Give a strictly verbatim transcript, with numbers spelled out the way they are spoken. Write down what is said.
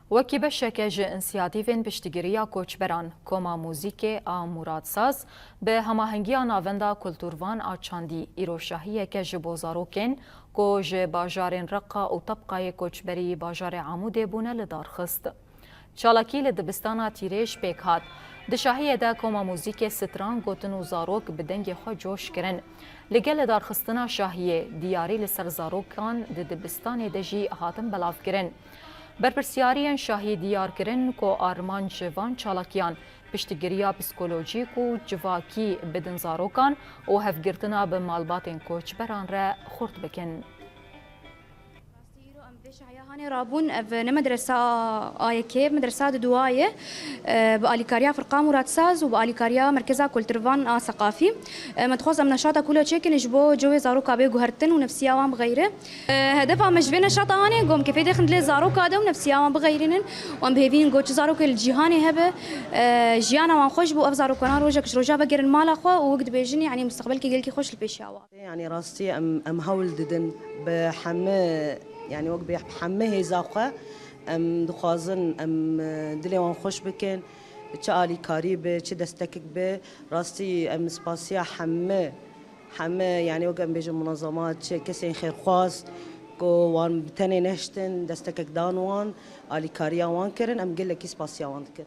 Wekî beşeke ji însiyatîvên piştgiriya koçberan, Koma Muzîkê a Muradsaz bi hemahengiya Navenda Kulturvan a Çandî îro şahiyeke ji bo zarokên ku ji bajarên Reqa û Tebqayê koçberî bajarê Amûdê bûne li dar xist. Çalakî li dibistana Tîrêj pêk hat. Di şahiyê de Koma Muzîkê stran gotin û zarok bi dengê xwe coş kirin. Li gel lidarxistina şahiyê, diyarî li ser zarokan di dibistanê de jî hatin belavkirin. Berpirsyariyên şahî diyar kirin ku armanc ji van çalakiyan piştgiriya psîkolojîk û civakî bidin zarokan û hevgirtina bi malbatên koçberan re xurt bikin. Rastî îro em vê şahiya hanê rabûn, ev ne medresa A Y K, medresa di duwa ye. E, bi alîkariya Firqa Muradsaz û bi alîkariya Merkeza Kulturvan a Seqafî. E, me dixwest em neşata kûlo çêkin ji bo cewê zaroka bê guhertin û nefsiya wan bixeyre. E, hedefa me ji vê neşata hanê, gom kefê dêxin dilê zaroka de û nefsiya wan bixeyrînin. Û em bihêvînin got çi zarokê li cîhanê hebe, e, jiyana wan xweş bû, ev zarokanan rojek ji roja vegerin mala xwe û wek dibêjin, yanî mustaqbelkê gelkî xweş li pêşiya wan. Yanî rastî em, em hewl didin bi heme, yanî wek bi heme hêza xwe em dixwazin em, e, dilê wan xweş bikin. Çi alîkarî bi, çi destekek bi. Rastî em spasiya heme, heme, yanî wek em bêjin munezemat, çi kesên xêrxwaz ku wan bi tenê nehiştin, destekek dan wan, alîkariya wan kirin, em gelekî spasiya wan dikin.